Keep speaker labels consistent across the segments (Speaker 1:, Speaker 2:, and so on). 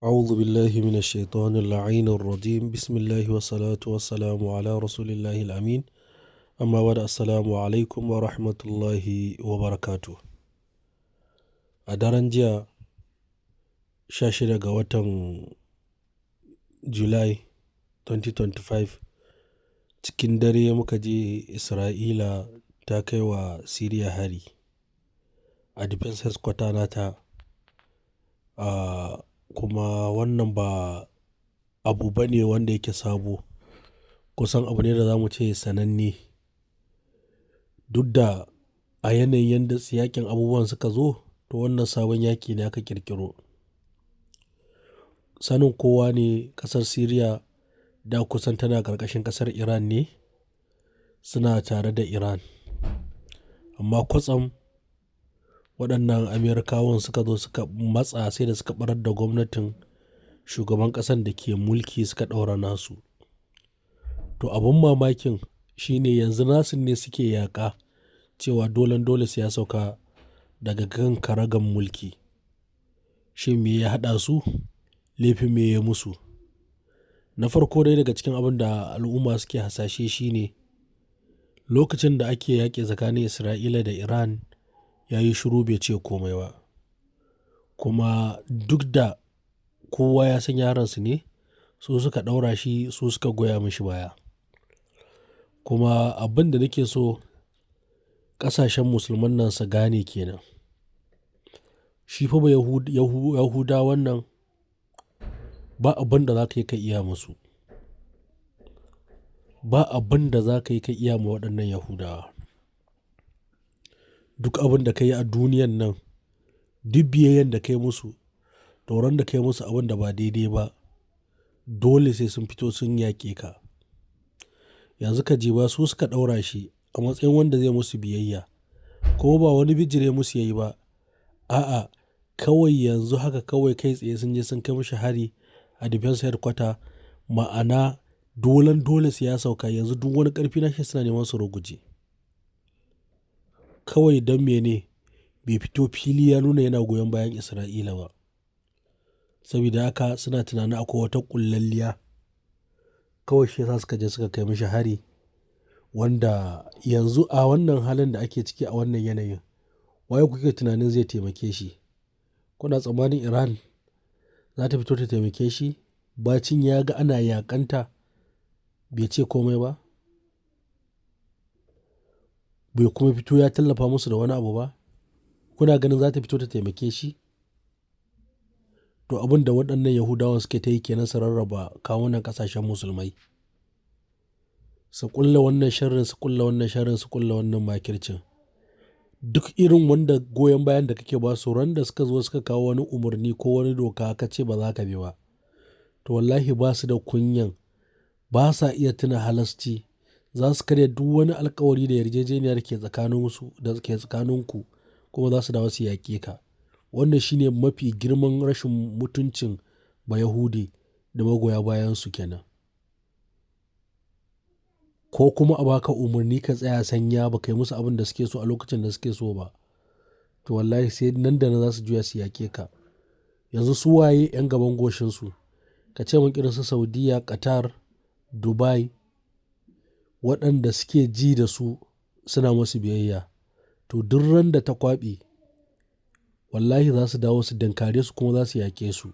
Speaker 1: أعوذ بالله من الشيطان اللعين الرجيم. بسم الله والصلاة والسلام على رسول الله الأمين. Amma wa da assalamu alaikum wa rahmatullahi wa barakatuh. A daren jiya 16 ga watan Julai 2025, cikin dare muka je Isra'ila ta kai wa Siriya hari a defense headquarter nata. Kuma wannan ba abu bane wanda yake sabo. Kusan abu ne da za mu ce sananne. Duk da a yanayin yadda siyakin abubuwan suka zo, to wannan sabon yaƙi ne aka ƙirƙiro. Sanin kowa ne ƙasar Siriya da kusan tana ƙarƙashin ƙasar Iran ne, suna tare da Iran. Amma kwatsam waɗannan Amerikawan suka zo suka matsa sai da suka ɓarar da gwamnatin shugaban ƙasan da ke mulki suka ɗaura nasu. To abin mamakin shine yanzu nasun ne suke yaƙa cewa dolen dole sai ya sauka daga kan karagan mulki. Shin me ya haɗa su? Laifin me ya musu? Na farko dai daga cikin abin da al'umma suke hasashe shine lokacin da ake yaƙi tsakanin Isra'ila da Iran, ya yi shiru bai ce komai ba. Kuma duk da kowa ya san yaransu ne, su suka ɗaura shi, su suka goya mashi baya. Kuma abin da nake so ƙasashen musulman nan su gane kenan. Shi fa ba Yahudawan nan ba abin da za ka yi ka iya musu. Ba abin da za ka yi ka iya ma waɗannan Yahudawa. Duk abin da ka yi a duniyan nan, duk biyayyan da ka yi musu, to ran da ka yi musu abin da ba daidai ba, dole sai sun fito sun yaƙe ka. Yanzu ka ji ba su suka ɗaura shi a matsayin wanda zai musu biyayya. Kuma ba wani bijire musu ya yi ba. A'a, kawai yanzu haka kawai kai tsaye sun je sun kai mashi hari a defense headquarter, ma'ana dolen dole sai ya sauka. Yanzu duk wani ƙarfi nashi suna neman su ruguje. Kawai don mene bai fito fili ya nuna yana goyon bayan Isra'ila ba. Saboda haka suna tunanin akwai wata ƙullalliya. Kawai shi yasa suka je suka kai mashi hari wanda yanzu a wannan halin da ake ciki a wannan yanayin, waye kuke tunanin zai taimake shi? Kuna tsammanin Iran za ta fito ta taimake shi? Bacin ya ga ana yaƙanta bai ce komai ba? Bai kuma fito ya tallafa musu da wani abu ba? Kuna ganin za ta fito ta taimake shi? To abin da waɗannan Yahudawan suke ta yi kenan, su rarraba kawunan ƙasashen musulmai. Su ƙulla wannan sharrin, su ƙulla wannan sharrin, su ƙulla wannan makircin. Duk irin wanda goyon bayan da kake ba su, ran da suka zo suka kawo wani umarni ko wani doka ka ce ba za ka bi ba, to wallahi ba su da kunyan, ba sa iya tuna halasci. Za su karya duk wani alkawari da yarjejeniya da ke tsakaninsu da ke tsakaninku, kuma za su dawo su yaƙe ka. Wannan shine mafi girman rashin mutuncin Bayahude da magoya bayansu kenan. Ko kuma a baka umarni ka tsaya sanya ba kai musu abin da suke so a lokacin da suke so ba, to wallahi sai nan da nan za su juya su yaƙe ka. Yanzu su waye 'yan gaban goshinsu? Ka ce mun irin su Saudiyya, Qatar, Dubai, waɗanda suke ji da su suna musu biyayya. To duk ran da ta kwaɓe, wallahi za su dawo su tunkare su kuma za su yaƙe su.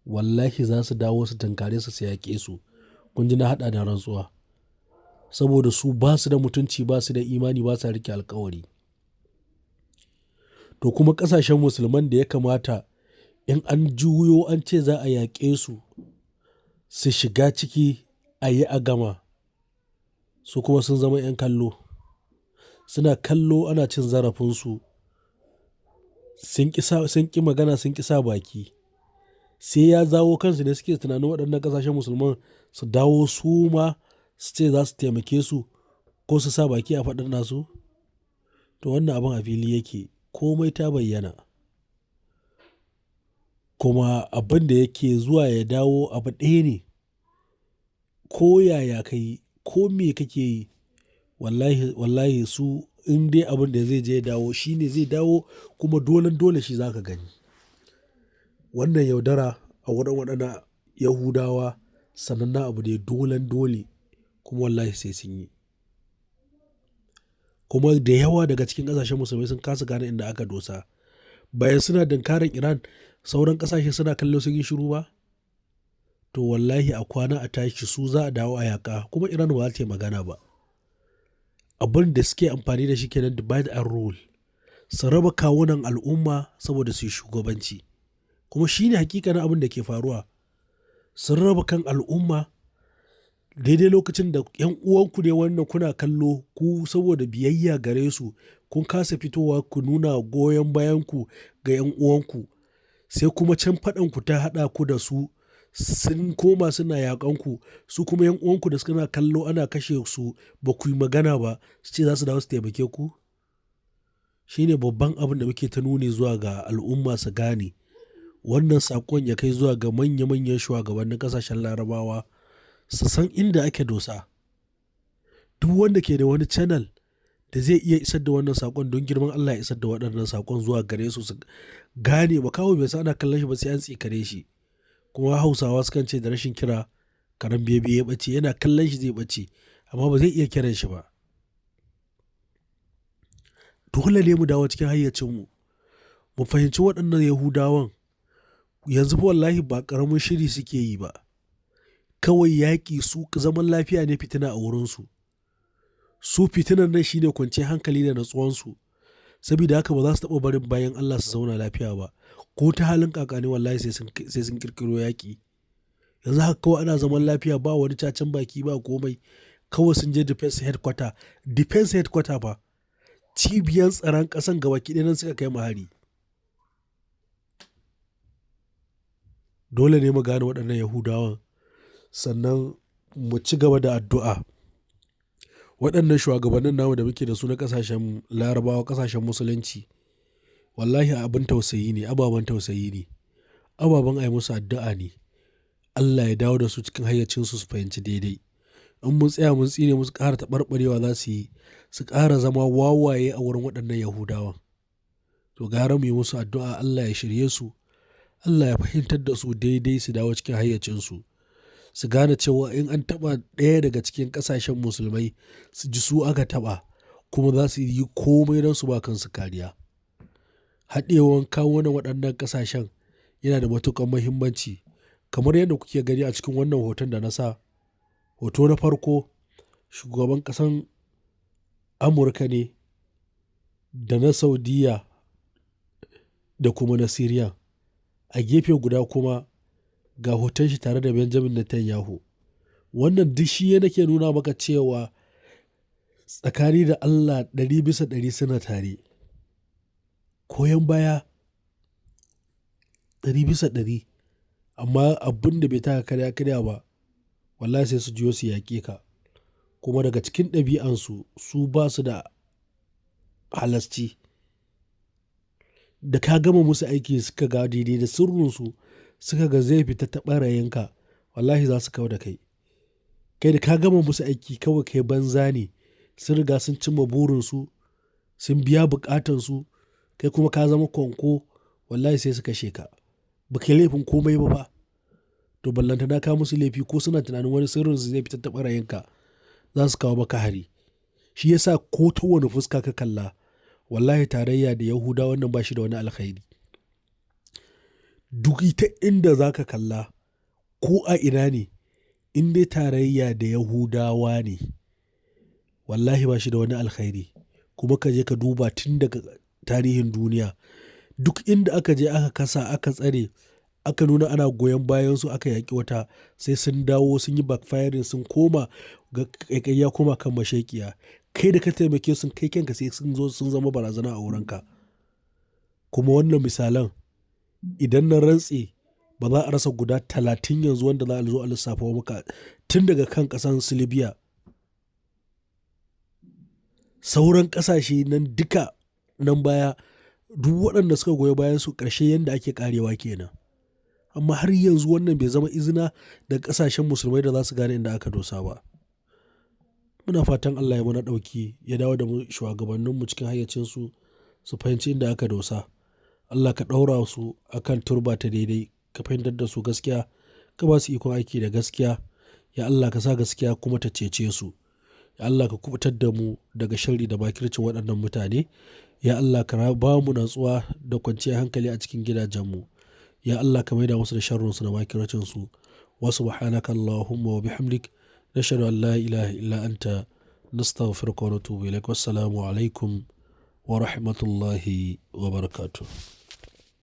Speaker 1: Wallahi za su dawo su tunkare su, su yaƙe su. Kun ji na haɗa da rantsuwa. Saboda su ba su da mutunci, ba su da imani, ba sa riƙe alkawari. To kuma ƙasashen musulman da ya kamata in an juyo an ce za a yaƙe su, su shiga ciki a yi a gama, su kuma sun zama 'yan kallo. Suna kallo ana cin zarafinsu. Sun ƙi sa, sun ƙi magana, sun ƙi sa baki. Sai ya zawo kansu ne suke tunanin waɗannan ƙasashen musulman su dawo su ma su ce za su taimake su ko su sa baki a faɗan nasu. To wannan abin a fili yake, komai ta bayyana. Kuma abin da yake zuwa ya dawo abu ɗaya ne. Ko yaya ka yi ko me kake yi, wallahi, wallahi su in dai abin da zai je ya dawo shine zai dawo, kuma dolen dole shi za ka gani. Wannan yaudara a wurin waɗannan Yahudawa sanannen abu ne dolen dole kuma wallahi sai sun yi. Kuma da yawa daga cikin ƙasashen musulmai sun kasa gane inda aka dosa. Bayan suna tunkarar Iran, sauran ƙasashe suna kallo sun yi shiru ba? To wallahi a kwana a tashi su za a dawo a yaƙa kuma Iran ba za ta yi magana ba. Abin da suke amfani da shi kenan, divide and rule. Su raba kawunan al'umma saboda su yi shugabanci. Kuma shi ne hakikanin abin da ke faruwa. Sun raba kan al'umma daidai lokacin da 'yan uwanku ne wannan kuna kallo ku saboda biyayya gare su kun kasa fitowa ku nuna goyon bayanku ga 'yan uwanku. Sai kuma can faɗanku ta haɗa ku da su sun koma suna yaƙan ku, su kuma 'yan uwanku da suna kallo ana kashe su ba ku yi magana ba, su ce za su dawo su taimake ku. Shi ne babban abin da muke ta nuni zuwa ga al'umma su gane. Wannan saƙon ya kai zuwa ga manya manyan shugabannin ƙasashen Larabawa su san inda ake dosa. Duk wanda ke da wani channel da zai iya isar da wannan saƙon, don girman Allah ya isar da waɗannan saƙon zuwa gare su su gane. Makaho bai san ana kallon shi ba sai an tsikare shi. Kuma Hausawa sukan ce da rashin kira karen bebe ya ɓace, yana kallon shi zai ɓace amma ba zai iya kiran shi ba. Dole ne mu dawo cikin hayyacinmu mu fahimci waɗannan Yahudawan yanzu fa wallahi ba ƙaramin shiri suke yi ba. Kawai yaƙi su, zaman lafiya ne fitina a wurinsu. Su fitinan nan shine kwanciyar hankali da natsuwansu. Saboda haka ba za su taɓa barin bayin Allah su zauna lafiya ba. Ko ta halin ƙaƙa ne, wallahi sai sun ƙirƙiro yaƙi. Yanzu haka kawai ana zaman lafiya, ba wani cacen baki, ba komai. Kawai sun je defense headquarter, defense headquarter fa, cibiyar tsaron ƙasan gabaki ɗaya, nan suka kai ma hari. Dole ne mu gane waɗannan Yahudawan, sannan mu ci gaba da addu'a. Waɗannan shugabannin namu da muke da su na ƙasashen Larabawa, ƙasashen Musulunci, wallahi abin tausayi ne, ababen tausayi ne, ababen a yi musu addu'a ne. Allah ya dawo da su cikin hayyacinsu su fahimci daidai. In mun tsaya mun tsine musu, ƙara taɓarɓarewa za su yi, su ƙara zama wawaye a wurin waɗannan Yahudawan. To gara mu yi musu addu'a Allah ya shirye su, Allah ya fahimtar da su daidai, su dawo cikin hayyacinsu. Su gane cewa in an taɓa ɗaya daga cikin ƙasashen musulmai, su ji su aka taɓa kuma za su yi komai don su ba kansu kariya. Haɗewan kawunan waɗannan ƙasashen yana da matuƙar muhimmanci. Kamar yadda kuke gani a cikin wannan hoton da na sa, hoto na farko shugaban ƙasan Amurka ne da na Saudiyya da kuma na Siriya. A gefe guda kuma ga hoton shi tare da Benjamin Netanyahu. Wannan duk shi nake nuna maka cewa tsakani da Allah 100% suna tare. Goyon baya 100%, amma abun da bai taka kara ya karya ba, wallahi sai su juyo su yaƙe ka. Kuma daga cikin ɗabi'ansu, su ba su da halasci. Da ka gama musu aiki suka ga daidai da sirrinsu, suka ga zai fita ta ɓarayinka, wallahi za su kau da kai. Kai da ka gama musu aiki kawai kai banza ne. Sun riga sun cimma burinsu, sun biya buƙatansu, kai kuma ka zama kwanko, wallahi sai su kashe ka. Ba ka yi laifin komai ba fa. To ballantana ka musu laifi ko suna tunanin wani sirrinsu zai fita ta ɓarayinka, za su kawo maka hari. Shi ya sa ko ta wane fuska ka kalla, wallahi tarayya da Yahudawan nan ba shi da wani alkhairi. Duk ita inda za ka kalla ko a ina ne, in dai tarayya da Yahudawa ne, wallahi ba shi da wani alkhairi. Kuma ka je ka duba tun daga tarihin duniya, duk inda aka je aka kasa aka tsare, aka nuna ana goyon bayansu aka yaƙi wata, sai sun dawo sun yi backfiring, sun koma ga ƙaiƙayi ya koma kan masheƙiya. Kai da ka taimake su, kai kanka sai sun zo sun zama barazana a wurinka. Kuma wannan misalan, idan na rantse, ba za a rasa guda 30 yanzu wanda za a zo a lissafa maka tun daga kan ƙasan su Libya. Sauran ƙasashe nan duka nan baya, duk waɗanda suka goyi bayan su, ƙarshe yanda ake ƙarewa kenan. Amma har yanzu wannan bai zama izina daga ƙasashen musulmai da za su gane inda aka dosa ba. Muna fatan Allah ya mana ɗauki, ya dawo da mu shugabanninmu cikin hayyacinsu su fahimci inda aka dosa. Allah ka ɗaura su a kan turba ta daidai, ka fahimtar da su gaskiya, ka ba su ikon aiki da gaskiya. Ya Allah ka sa gaskiya kuma ta cece su. Ya Allah ka kuɓutar da mu daga sharri da makircin waɗannan mutane. Ya Allah ka ba mu natsuwa da kwanciyar hankali a cikin gidajenmu. Ya Allah ka maida musu da sharrinsu da makircinsu. Wa subhanaka Allahumma wa bihamdik nashhadu an la ilaha illa anta nastaghfiruka wa natubu ilaik. Wassalamu alaikum wa rahmatullahi wa barakatuh.